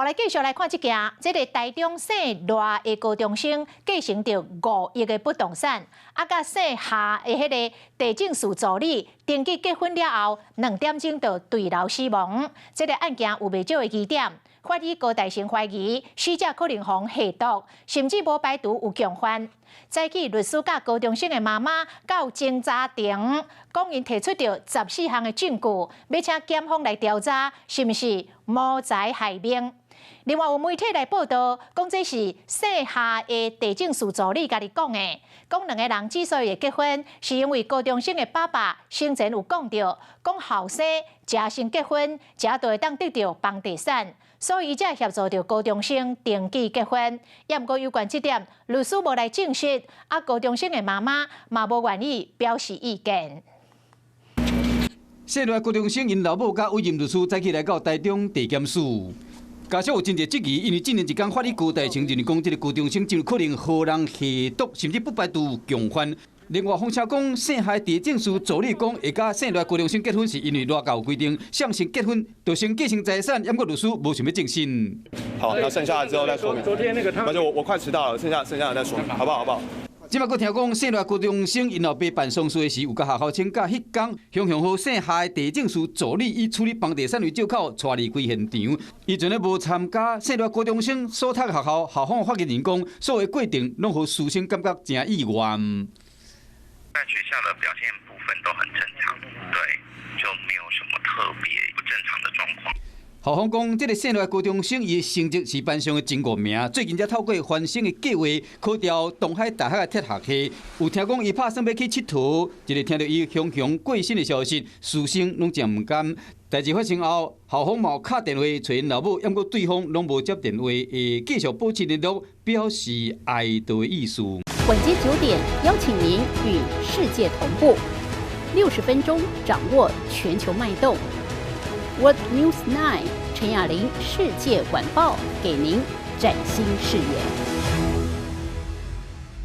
來繼續來看這件，這个台中姓賴的高中生繼承著5億的不動產，啊，佮姓夏的彼个地政士助理登記結婚了後，2點鐘就墜樓死亡。這个案件有袂少的疑點，法醫高大成懷疑死者可能予人下毒，甚至無排除有共犯。早起律師佮高中生的媽媽到偵查庭，講𪜶提出著14項的證據，欲請檢方來調查是毋是謀財害命。另外有媒體來報道，講這是姓夏的地政士助理家己講的，講兩个人之所以會結婚，是因為高中生的爸爸生前有講著，講後生才先結婚，才就會當得著房地產，所以伊才協助著高中生登記結婚。也毋過有關這點，律師無來證實，啊，高中生的媽媽嘛無願意表示意見。姓賴高中生𪜶老母佮委任律師早起來到台中地檢署。家屬有真濟質疑，因為之前一工法醫高大成認為講，這个高中生真有可能予人下毒，甚至不排除共犯。另外，風聲講姓夏地政士助理講會佮姓賴高中生結婚，是因為賴家有規定，誰先結婚就先繼承財產，毋過律師無想欲證實。好，那剩下的之後再說明。昨天那個他，那就我快遲到了，剩下的再說明，好不好？好不好？這擺閣聽講，姓賴高中生𪜶老爸辦喪事的時，有佮學校請假，彼工雄雄予姓夏的地政士助理以處理房地產為藉口，帶離開現場。伊陣咧無參加姓賴高中生所讀學校，校方發言人講，所有過程攏予師生感覺誠意外。在學校的表現部分都很正常，對，就沒有什麼特別不正常的狀況。校方講，這个姓賴高中生伊的成績是班上的前五名，最近才透過翻身的計劃考著東海大學的鐵學系。有聽講伊拍算欲去𨑨迌，一个聽著伊雄雄過身的消息，師生攏誠毋甘。代誌發生後，校方嘛有敲電話揣𪜶老母，毋過對方攏無接電話，會繼續保持聯絡，表示哀悼的意思。晚間9點，邀請您與世界同步，60分鐘掌握全球脈動。World News 9 陳雅玲世界晚報，給您嶄新視野。